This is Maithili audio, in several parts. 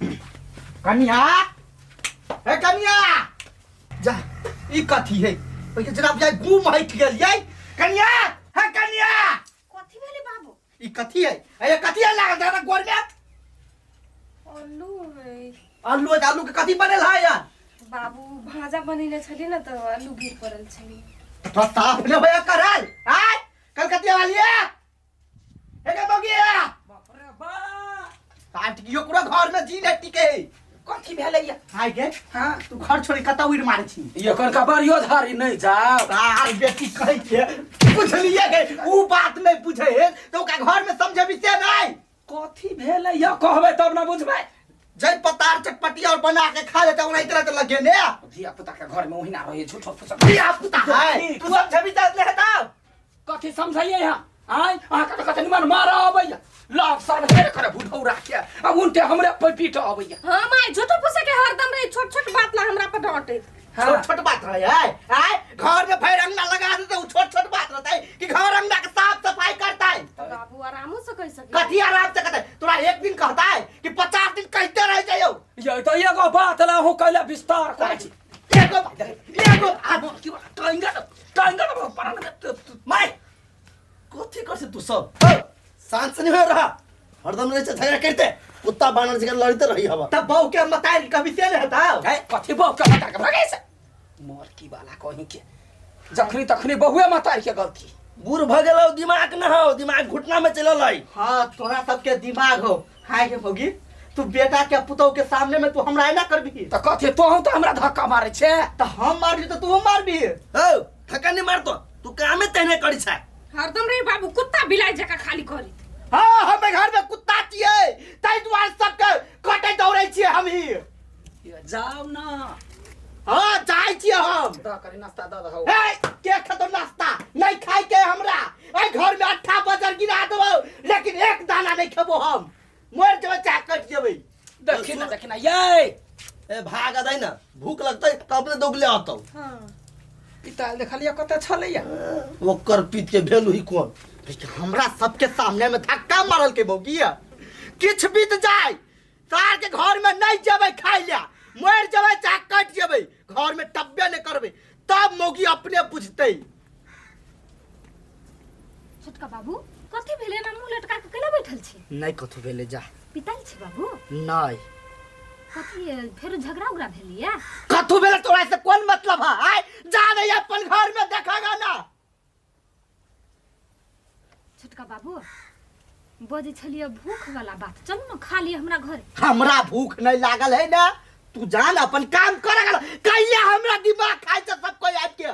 कनिया, ए कनिया, जा ई कथी है ओइ के जरा बुझाइ गुम हटि गेल यै। कनिया, हे कनिया। कथी भेलै बाबू? ई कथी है? ए कथी है लागल दादा गोर में? आलू है। आलू है? आलू के कथी बनल है यार? बाबू, भाजा बनेने छली ने तऽ आलू गिर पड़ल छली। तो साफ ने होया करल आय कलकतिया वाली है एके बगिया। बाप रे बाप, काट गियो पूरा घर में जी नहीं टिके। कथी भेलैया? हाय गे। हाँ। तू घर छोड़ी कतऽ उड़ मारे छी? एखन का बारियो धारी नहीं जाओ। तार बेटी कहै के बुझलिए गे, ऊ बात नहीं बुझे है तो ओकरा घर में समझेबी से नहीं। कथी भेलैया कहबै तब ना बुझबै। जै पतार चटपटी और बना के खा लेता ओना इतना तो लगे ने। धिया पुता के घर में ओहिना रहे झूठो फूसो। धिया पुता है, तू समझेबी त ले हटाओ। कथी समझैये यहाँ आय? अहाँ के कथी निमन मारा अबैया, लाभ सर हेर करे बुढ़ौरा के आ उनटे हमरे पर पीट अबैया। हाँ माय, झूठो फूसे के हरदम रहे छोट छोट बात ला हमरा पर डांटैत। हाँ। छोट छोट बात रहे है आय घर में भर अंगना लगा देते, उ छोट छोट बात रहता है कि घर अंगना के साफ सफाई करता है। तो बाबू आरामो से कह सके। कथी आराम से कहता है? तोरा एक दिन कहता है कि 50 दिन कहते रह जाइयो। ये तो एगो बात ला हूँ कैला विस्तार करै छी। एगो एगो आब की टांगा टांगा पर my कथी कर तू सब शांत से नहीं हो रहा, हरदम रहे झगड़ा करते, कुत्ता बानर जगह लड़ते रही हवा। तब बहू के हम बताए कभी से नहीं हटाओ। है कथी बहू के बता के भगे से मरकी वाला कहीं के जखनी तखनी बहुए माता के गलती। बूढ़ भ गेलौ, दिमाग न हो, दिमाग घुटना में चलल है। हाँ तोरा सबके दिमाग हो। हाय गे भौगी, तू बेटा के पुतोह के सामने में तू हमरा एना करबी? तो कथी तोहू तो हमरा धक्का मारे छे। तो हम मारली तो तू मारबी। हो धक्का नहीं मारतो, तू कामे तेहने करी छे। हरदम रे बाबू कुत्ता बिलाई जका खाली करी। हाँ हम घर में कुत्ता छियै ताहि दुआरे सबके कटे दौड़ै छियै हम ही। जाओ ना। हाँ जाइ छियै हम। द करी नाश्ता द दहो। हे के खेतो नाश्ता नहीं खाइ के हमरा, एहि घर में अट्ठा बजर गिरा देबो लेकिन एक दाना नहीं खेबो हम, मर जेबै चाहे कटि जेबै। देखी ना देखी ना ये ए भाग अदै ना, भूख लगतै त अपने दौगले आतौ। हाँ पिताल देखलिया कते छलैया। ओकर पीत के भेलु ही कोन? लेकिन हमरा सबके सामने में धक्का मारल के बौगिया, किछ बीत जाए सार के घर में नहीं जेबै खाइ ला, मर जेबै चाहे कटि जेबै, घर में टब्बे नहीं करबै, तब मौगी अपने बुझतै। छोटका बाबू कथी भेलै ना मुंह लटका के केना बैठल छी? नहीं कथू भेलै, जा। पिताल छी बाबू? नहीं। कथी फेर झगड़ा उगड़ा भेलिया? कथू भेलै तोरा से कोन मतलब है? आय जा नहीं अपन घर में देखेगा ना। छोटका बाबू बजै छलियै भूख वाला बात, चलू ना खा लिअ हमरा घर। हमरा भूख नहीं लागल है ना, तू जान अपन काम कर कहिया हमरा दिमाग खाइ छै सब कोई आबि के।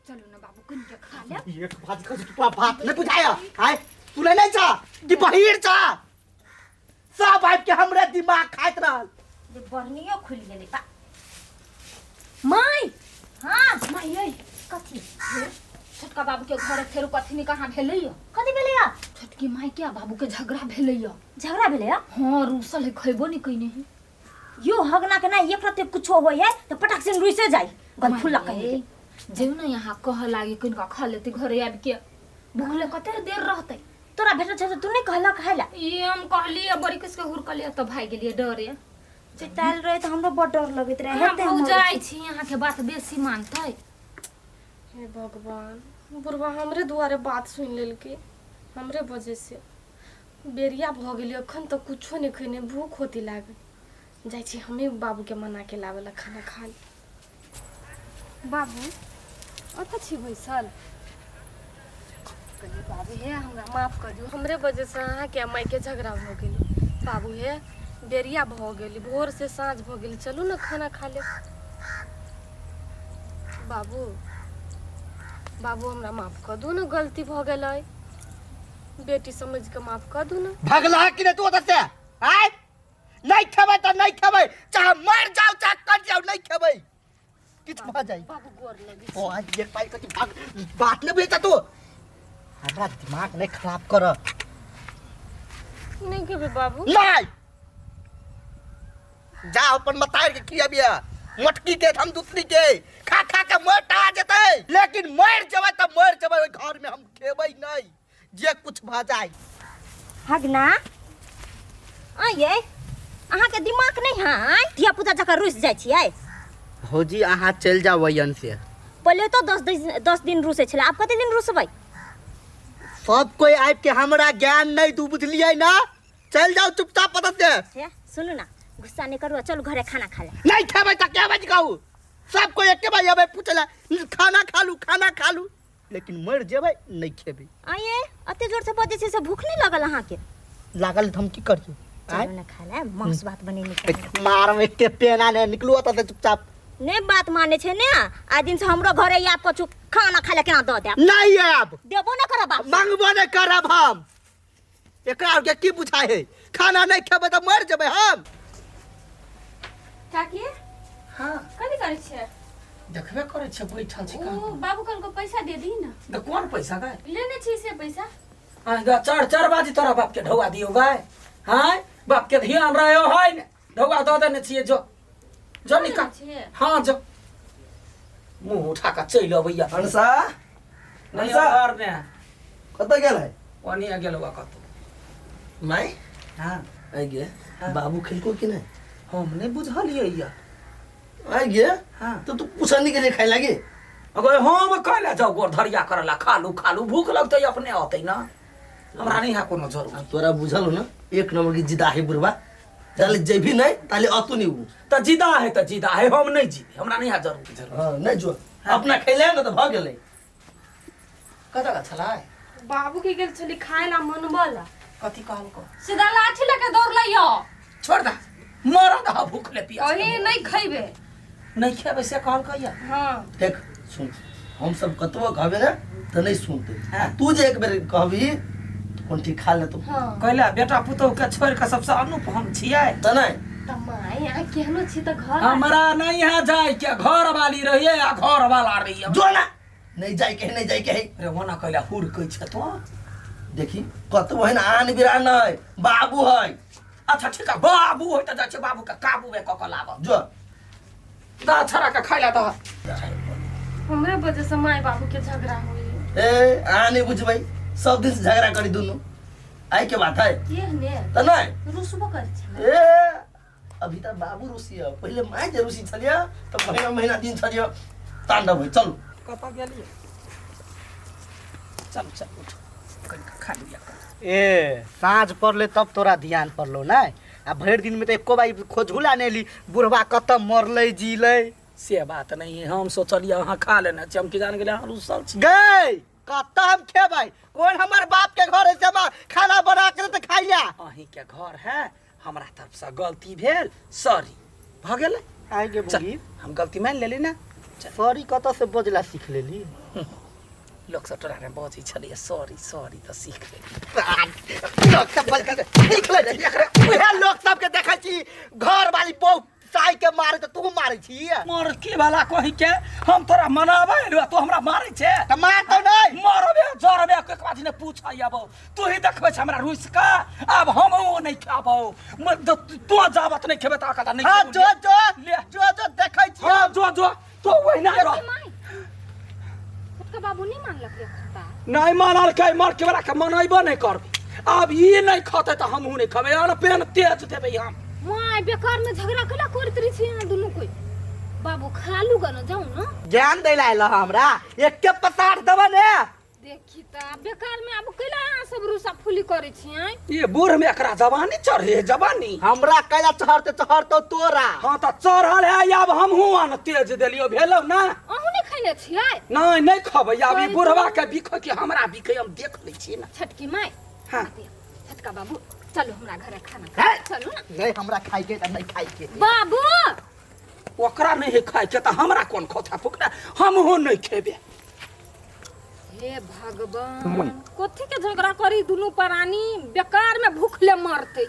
चलू ना बाबू कनि के खा ले। एक बात कहै छी, तू बात नहीं बुझाया आय, तू नहीं नहीं छा कि बहिर छा, सब आबि के हमरे दिमाग खाइत रहल। जे बर्नियो खुलि गेलै बा। माय, हाँ माय यै कथी छोटका बाबू के घर फेर कथी नहीं कहाँ भेलै य? कथी भेलै य? छोटकी माय के आ बाबू के झगड़ा भेलै य। झगड़ा भेलै य? हाँ रूसल है खैबो नहीं कइने है। यो हगना के ना एक रत्ती कुछो होय है तो पटाक से रुइसे जाय गलफुल्ला कहीं के। जेउ ना यहाँ कह लागी किनका खा लेती घरे आबि के, भूखले कते देर रहतै। तोरा भेटल छै त तू नहीं कहलक खाइ ला? ई हम कहली बड़ी किसके हुरकलिए तो भाग गेलिए डरे। चितायल रहे त हमरो बड़ डर लगैत रहे। हम हेतै हमर जाइ छी यहाँ के बात बेसी मानतै। हे भगवान, बुढ़वा हमरे दुआरे बात सुनि लेलकै, हमरे वजह से बेरिया भऽ गेलै, अखन तक कुछो नहि खैने, भूख होती लागल। जाइ छी हमे बाबूके मना के लाबै ला खाना खा ले। बाबू ओतऽ छी बैसल? कहलियै बाबू हे हमरा माफ कऽ दियौ, हमरे वजहसँ अहाँके आ मायके झगड़ा भऽ गेलै। बाबू हे बेरिया भऽ गेलै, भोरसँ साँझ भऽ गेलै, चलू ने खाना खा लेब। बाबू बाबू हमरा माफ कऽ दू ने, गलती भऽ गेलै, बेटी समझि कऽ माफ कऽ दू ने। भगला कि नहि तू ओतऽ से? आँय नहीं खेबै तऽ नहीं खेबै, चाहे मर जाओ चाहे कट जाओ, नहीं खेबै, किछु भऽ जाए। बाबू गोर लगे। ओ आज एक पाई कथी भाग बात नहीं बुझै तू, हमरा दिमाग नहीं खराब कर। नहीं खेबै बाबू? नहीं जा अपन मतार के खियाबिया मोटकी के, हम दूसरी के खा खा के मोटा जेतै, लेकिन मर जेबै तऽ मर जेबै, ओहि घर में हम खेबै नहीं, जे कुछ भऽ जाए। हगना आ ये अहाँके दिमाग नहीं है धिया पुता जकाँ रुसि जाइ छियै। भौजी अहाँ चलि जाउ वयन से। पहिले तो 10 दिन 10 दिन रुसै छलै, आब कते दिन रुसबै? सब कोई आबि के हमरा ज्ञान नहीं दू, बुझलियै ना? चलि जाउ चुपचाप पता से। से सुनू ना, गुस्सा नहीं करू, चलू घरे खाना खा ले। नहीं खेबै तऽ के बाजि कहू? सब कोई एके बार अबै पूछै ला, खाना खा लू, खाना खा लू, लेकिन मरि जेबै नहीं खेबै। आये, अते जोर से बजै छै से भूख नहीं लगल अहाँके? लागल तऽ हम की करियै? आँय? चलू ने खा ले, मांस भात बनेने छै। मारम एते पेना ने, निकलू ओतऽ से चुपचाप। नहीं बात माने छै ने, आइ दिन से हमरो घरे आब कछु खाना खाय ले केना दऽ देब। नहीं आयब। देबो न करब बाप। मंगबो नहीं करब हम। एकरा आरके की बुझाइ है? खाना नहीं खेबै तऽ मरि जेबै हम। काकी। हाँ। कथी करै छियै? देखबे करै छै, बैठल छी। ओ कहाँ? बाबू कनको पैसा दे दी ना। तऽ कोन पैसा गाय? लेने छी से पैसा। आइ गा चार चार बाजी तोरा बाप के ढौआ दियौ गाय? हाँ, बाप के ध्यान रहो है ने, ढौआ दऽ देने छियै, जो जो निकाल। छियै? हाँ, जो मुंह उठा कऽ चलि अबैया। अनसा। नहीं। अनसा। घर ने। कतऽ गेल है? ओनी गेल हुआ कतौ। माय। हाँ। आइ गे, बाबू खेलको कि नहीं? हम नहीं बुझलियै या। आइ गे। हाँ। तो तू पूछनी के लिए खाइ लागी? अगर हम कैला जाउ गोरधरिया करला? खालू खालू, भूख लगतै अपने अतै ना, हमरा नहीं है कोनो जरूरत। आ तोरा बुझल हो ना, एक नंबर की जिदा है बुढ़वा, ताले जेबी नहीं ताले अतु नहीं उ। तऽ जिदा है तऽ जिदा है, हम नहीं जीबे, हमरा नहीं है जरूरत जरूरत। हाँ, नहीं जो अपना खैले ना तऽ भऽ गेलै। कतऽ छलै? बाबू के गेल छली खाय ला मनबला। कथी कहलको? सीधा लाठी लेके दौड़लै यो। छोड़ दा, मरद दह भूखले पियास। कही नहीं खैबे। नहीं खेबै से कहलकै या? हाँ। देख सुन, हम सब कतबो कहबे ना तऽ नहीं सुनते। हाँ। तू जे एक बेर कहबी कोन ठीक खा ले तो। हाँ। कैला बेटा पुतोह के छोड़ के सबसे अनुप हम छियै। तऽ नहीं। त माय, अहाँ केहनो छी तऽ घर हमरा नहीं है जाय के, घर वाली रहिए आ घर वाला रहिए। जो ना, नहीं जाय के है, नहीं जाय के है। रे, ओना कैला हुर कहै छै तो? देखी कतबो है ना, आन बिरान है, बाबू है। अच्छा ठीक है, बाबू होय तऽ जाइ छै बाबू के काबू में कऽ के लाबऽ। जो। दा छड़ा के खाइ ला दह। हमरे वजह से माय बाबू के झगड़ा होई। ए, अहाँ नहीं बुझबै, सब दिन से झगड़ा करी दुनू, आई के बात है। केहने? तऽ नहीं। रुसबो करै छै। ए, अभी तऽ बाबू रुसी है, पहिले माय जे रुसी छलियै तऽ महीना महीना दिन छलियै तांडव है। चलू। कतऽ गेलियै? चल चल, उठ, कनिका खा लिअ। ए, साँझ पड़ले तब तोरा ध्यान पड़लो नै? आ भरि दिन में तऽ एको बार खोजहुला नहि ली, बुढ़वा कतऽ मरलै जीलै। से बात नहीं है, हम सोचलियै अहाँ खा लेने छी, हम की जान गेलियै अहाँ रुसल छी। गै, कतऽ हम खेबै? कोन हमर बाप के घर है से हमरा खाना बना के तऽ खाइया? अहीं के घर है, हमरा तरफ से गलती भेल, सॉरी, भऽ गेलै। आइ गे। चल। बुढ़ी। हम गलती मानि लेली ना, चल। सॉरी कतऽ से बजला सीख लेली? लोक सब तोरा बजै छलैया सॉरी सॉरी, तऽ सीख लेली। लोक सब बजला सीख ले, उहे लोक सबके देखै छी घर वाली बहु साई के मारे तऽ तू मारै छी। मर के वाला कही के, हम तोरा मनाबै एलु आ तू हमरा मारै छे? तऽ मारतौ नहि? मरबे जरबे के बात ने पूछै आबो, तू ही देखबै छ हमरा रुस का। आब हम ओ नहीं खाबौ, तू जाबत नहीं खेबे त कथा नहीं हाँ। खेबौ। जो जो। ले। जो जो, देखै छी। हाँ, जो जो, तो वहिना रह। माय, छोटका बाबू नहीं मानलक रे बात। नहीं मानलकै, मर के बड़ा के मनैबो नहीं करबी। आब ई नहीं खतै तऽ हमहूँ नहीं खेबै, अन पेन तेज देबै हम। माय, बेकार में झगड़ा कैला करैत रही छी अहाँ दुनू कोई? बाबू खा लू ग न, जाउ न। ज्ञान दै ला एलह हमरा? एके पसार देबऽ ने। देखी त, बेकार में आब कैला अहाँ सब रूसा फूली करै छी आँय? ये बूढ़ में एकरा जवानी चढ़े, जवानी। हमरा कैला चढ़ते? चढ़तौ तोरा। हाँ, तऽ चढ़ल है, आब हमहूँ अन तेज देलियो, भेलौ ना? अहूँ नहीं खैने छियै? नहीं, नहीं खबै। आब ई बुढ़वा के बिखै कि हमरा बिखै, हम देख लै छियै ना। छोटकी माय। हाँ। छोटका बाबू, चलू हमरा घरे खाना है? खाय चलू ना। नहीं हमरा खाइके तऽ नहीं खाइके। बाबू। ओकरा नहीं है खाय के तऽ हमरा कोन खोथा फुकना? हमहूँ नहीं खेबै। हे भगवान, कथी के झगड़ा करी दुनू प्राणी? बेकार में भूख ले मरते।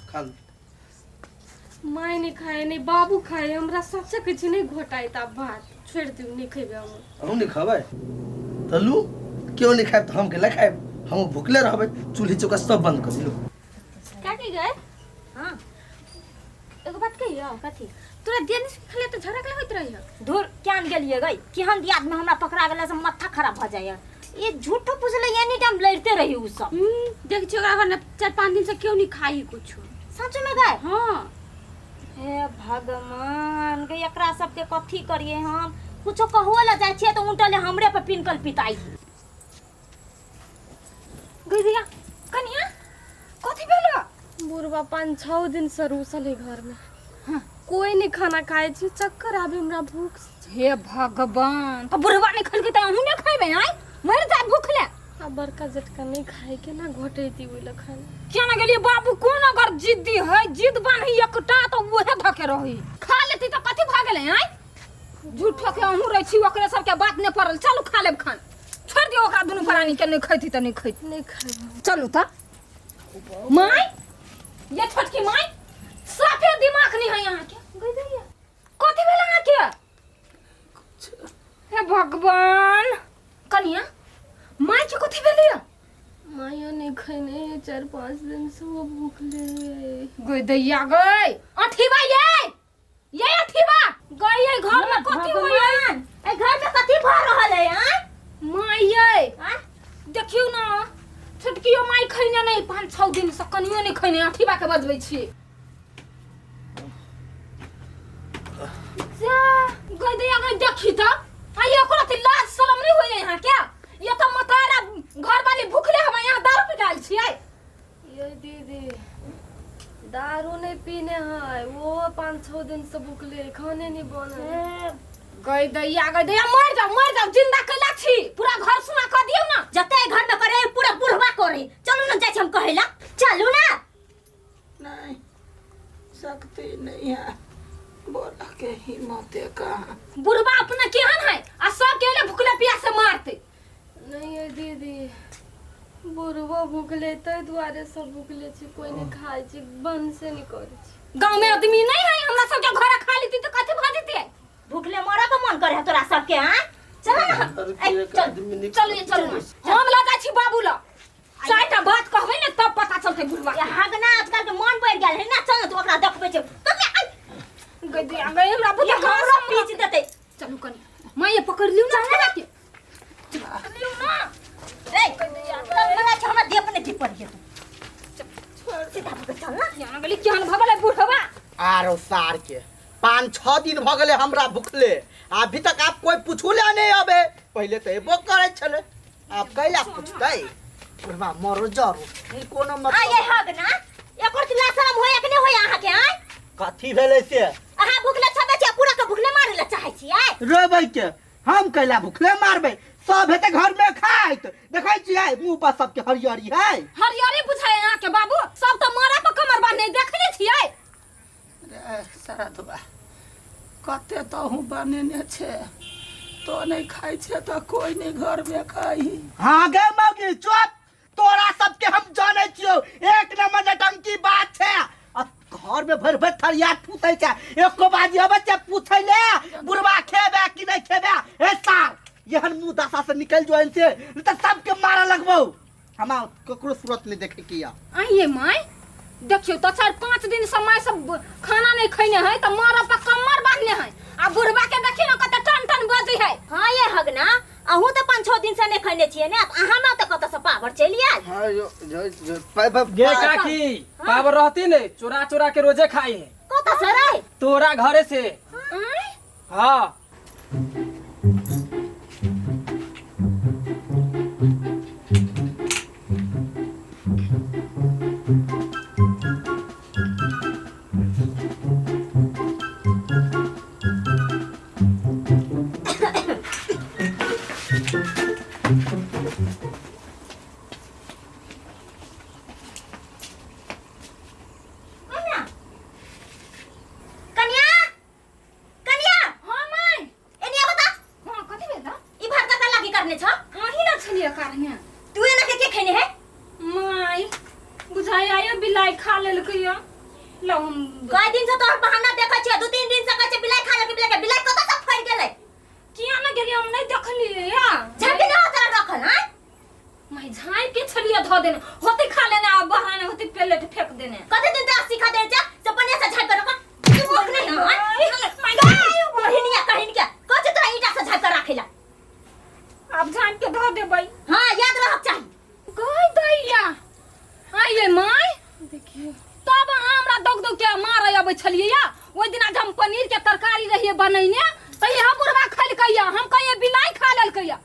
खा लू। माय नहीं खाए, नहीं बाबू खाए, हमरा सोचे के छी नहीं घोटाई ता भात। छोड़ि दियौ नहि खेबै हम। अहूँ नहि खेबै तऽ लू, केओ नहि खायब तऽ हम केला खायब? हम भुखले रहबै। चूल्ही चौका सब बंद कर दिलू। काकी गए। हाँ। एगो बात कहियो। कथी? तोरा दियादनी से खाली तऽ झगड़ा होइत रही। धुर, केहन गेलियै गई, केहन दियाद में हमरा पकड़ा गेला से माथा खराब भऽ जाइए। ये झूठो पूछले एनी टाइम लड़ते रही उ सब। देख छियै ओकरा घर ने 4-5 दिन से केओ नहीं खाई कुछो। सच में गए? हाँ। हे भगवान गे, एकरा सबके कथी करिए हम? कुछो कहुओ ला जाइ छियै तऽ उल्टले हमरे पर पिनकल पिताई। गई दैया, कनिया कथी भेलो? बुढ़वा 5-6 दिन से रूसल है घर में। हाँ। कोई नहीं खाना खाए छी, चक्कर आबे हमरा भूख से। हे भगवान, तो बुढ़वा नहीं खलकै तऽ अहूँ नहीं खैबै? आय मरि जाय भूखले। आ बड़का जटका नहीं खाए के ना घोटैती ओहि लए खाना। क्या ना गेलियै बाबू, कोन अगर जिद्दी है, जिद बान्ही एकटा तऽ उहे धके रही, खा लेती तऽ कथी भऽ गेलै? आय झूठो के अहूँ रहै छी, ओकरे सबके बात नहि पड़ल। चलू खा लेब खान, छोड़ि दियौ ओकरा दुनू प्राणी के, नहि खैती तऽ नहि खैती। नहीं खाएब। चलू तऽ माय, ये छोटकी माय, साफे दिमाग नहीं है यहाँ के। गई दैया, कथी भेल अहाँ के? हे भगवान, कनिया माय के कथी भेल या? मायो नहीं खैने 4-5 दिन से वो भूखले है। गई दैया गई, अथीबा ये अथीबा गई ये घर में कथी होय? भगवान, ए घर में कथी भऽ रहल है? आँय माय ये आँय देखियौ ना, छोटकियो माय खैने नहीं 5-6 दिन से, कनियो नहीं खैने। अथीबा के बजबै छी जा। गई दैया गई, देखी त आ ये ओकरा त लाज शरम नहीं होय यहाँ के? ये त मतारा घर वाली भूखले हम यहाँ दारू पी के आयल छियै। ये दीदी दारू नहीं पीने है, वो 5-6 दिन से भूखले, खाने नहीं बने। गई दैया गई दैया, मर जाओ मर जाओ, जिंदा कैला छी? पूरा घर सुना कर दियौ ना। जते घर में करे पूरा बुढ़वा करे। चलू ना जाइ छी हम कहै ला, चलू ना। नहीं शक्ति नहीं है बोला के हिम्मते कहाँ। बुढ़वा अपना केहन है आ सब के एले भूखले प्यासे मारते। नहीं ये दीदी बुढ़वा भूखले तै दुआरे सब भूखले छी, कोई नहीं खाए छी, बंद से नहीं करे छी। गांव में आदमी नहीं है, हमरा सबके घर खा लेती तो कथी भऽ जेतै? भूखले मरऽ के मन करे है तोरा सबके? आँय चल ना, ए, चल। चलू ये चलू, हम लऽ जाइ छी बाबू लग, चारिटा बात कहबै ने तब पता चलतै बुढ़वा ये के। हगना आजकल के मन बढ़ गेल है ना। चल ना तू ओकरा देखबै छै तो के आइ। गई दैया गई, हमरा बुते ये कहाँ हमरो से पीच देतै। चलू कनी माँ, ये पकड़ लियौ ना ठेला के, लियौ ना। रे तब मला छै हमरा देह पर नहि पड़ गेल। सीधा भऽ के चल ना। यहाँ गेली केहन भऽ गेलै बुढ़वा। आरो सार के 5-6 दिन भऽ गेलै हमरा भुखले, अभी तक आप कोई पूछू ले नहीं अबे। पहिले तऽ एबो करै छलै, आब कैला पूछतै? बुढ़वा मरो जरो ई कोनो आ ये मतलब। हगना, एकर तऽ लाज शरम होय कि नहि होय अहाँ के? आँय कथी भेलै से? अहाँ भूखले छबे छियै, पूरा के भूखले मारै लए चाहै छियै? रोबै के हम कैला भूखले मारबै? सब हेतै घर में खाइत, देखै छियै मुंह पर सबके हरियरी है। हरियरी बुझाय अहाँ के बाबू, सब तऽ मरा पर कमर बान्हने देखने छियै। रे शरदबा, कते तहु बनेने छे, तो नहीं खाइ छे तऽ कोई नहीं घर में खाई। हाँ गे मौगी चुप, तोरा सबके हम जानै छियौ, एक नंबर नटंकी बात छै। आ घर में भरि भरि थरिया ठूसै छै, एको बाजी अबै छै पूछै ले बुढ़वा खेबे कि नहीं खेबे? हे सार, एहन मुंह दशा से निकल जो से, नहीं तऽ सबके मारऽ लगबौ। हमरा ककरो सूरत नहीं देखे के या। आइए माय, देखियौ तऽ 4-5 दिन से माय सब खाना नहीं खैने है तऽ मरब पर कमर बांधने है, आ बुढ़वा के देखियौ ने कते टन टन बजै है। हाँ ये हगना, अहूँ तऽ 5-6 दिन से नहि खैने छियै ने, अहाँ में तऽ कतऽ से पावर चलि आयल? हाँ यो जो जो गे काकी, पावर रहती ने चोरा चोरा के रोजे खाई है। कतऽ से रे? तोरा घरे से। आँय? हाँ। कन्या, कन्या, कन्या। हाँ माय। एने आबऽ तऽ। हाँ कथी भेल? ई भात ककरा लागी करने छ? अहीं ना छलियै कारने। तू एना के के खेने है? माय बुझाइ आयो बिलाइ खा लेलकै या। लौ हम कई दिन से तोहर बहाना देखै छियै, 2-3 दिन से कहै छै बिलाइ खा लेलकै, बिलाइ, बिलाइ कतऽ से फड़ि गेलै? किया न गेलियै हम नहि देखलियै या झाँपि ना तोरा रखल हैं मैं झाँपि के छलियै धऽ देने होते खा लेने आ बहाने होते प्लेट फेंक देने कते दिन तोरा सिखा दे जा से बढ़िया से झाँपि के रख दिमाग नहीं है बहिनिया कहिन के कथी तोरा ईटा से झाँपि के राखेला आब झाँपि के धऽ देबै हाँ याद रहक चाही गई दैया आइए माय देखियो तब अहाँ हमरा दौग दौग के मारे अबै छलियै या ओहि दिना जे हम पनीर के तरकारी रहियै बनैने तऽ इएह बुढ़वा खेलकै या हम कहियै बिलाइ खा लेलकै या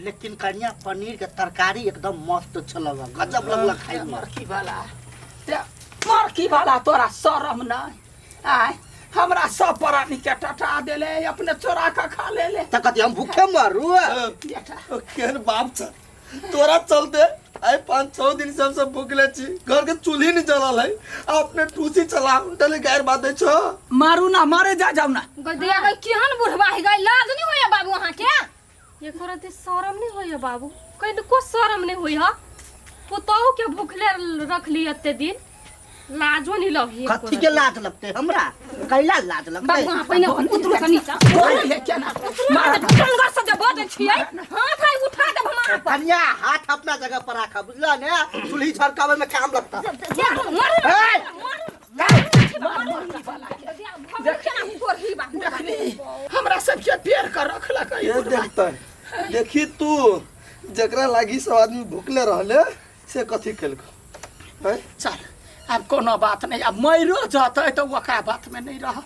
लेकिन कनिया पनीर के तरकारी एकदम मस्त छल गजब लगल खाइ में मरकी वाला ते मरकी वाला तोरा शरम नहीं आय हमरा सब प्राणी के टटा देले अपने चोरा के खा ले ले तऽ कथी हम भूखे मरू बेटा ओ केहन बाप छ तोरा चलते आइ 5-6 दिन से हम सब भूखले छी घर के चूल्ही नहीं जलल है आ अपने टूसी चला उनटले गैर बात है छो मारू ना मारे जा जाऊ ना गदिया गई केहन बुढ़वा है गई लाज नहीं होया बाबू अहाँ के एको रति शरम नहीं होइए बाबू कनिको शरम नहीं होइए पुतोहु के भूखले रखली एते दिन लाजो नहीं लगी कथी के लाज लगते हमरा कैला लाज लगते बाबू अहाँ पहिने उतरू से नीचा बोल है क्या ना मारा टंगर से जे बजै छियै हाथ आइ उठा देब हम अहाँ पर कनिया हाथ अपना जगह पर राखा बुझला ने चूल्ही झरकावे में काम लगता मारू मारू ए! मारू देखली हमरा सबके पेड़ कर रखलक ये देखता देखी तू जकरा लागी सब आदमी भूखले रहले से कथी केलको हैं चल आब कोनो बात नहीं आब मरो जतै तऽ ओकरा बात में नहीं रह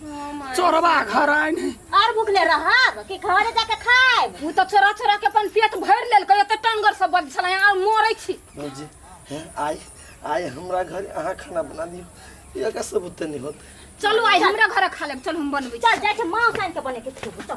चोरबा घर आइ नहीं और भूखले रहब कि घरे जाके खाएब उ तऽ चोरा चोरा के अपन पेट भरि लेलकै एते टंगर सब बज छलै आर मरै छी भौजी हैं आइ आइ हमरा घर अहाँ खाना बना दियौ एकर सब ओते नहीं होत चलू आइ हमरा घर खा लेब चलू हम बनबै छी चल जाइ छै मांस आनि के बने के खेबो चल।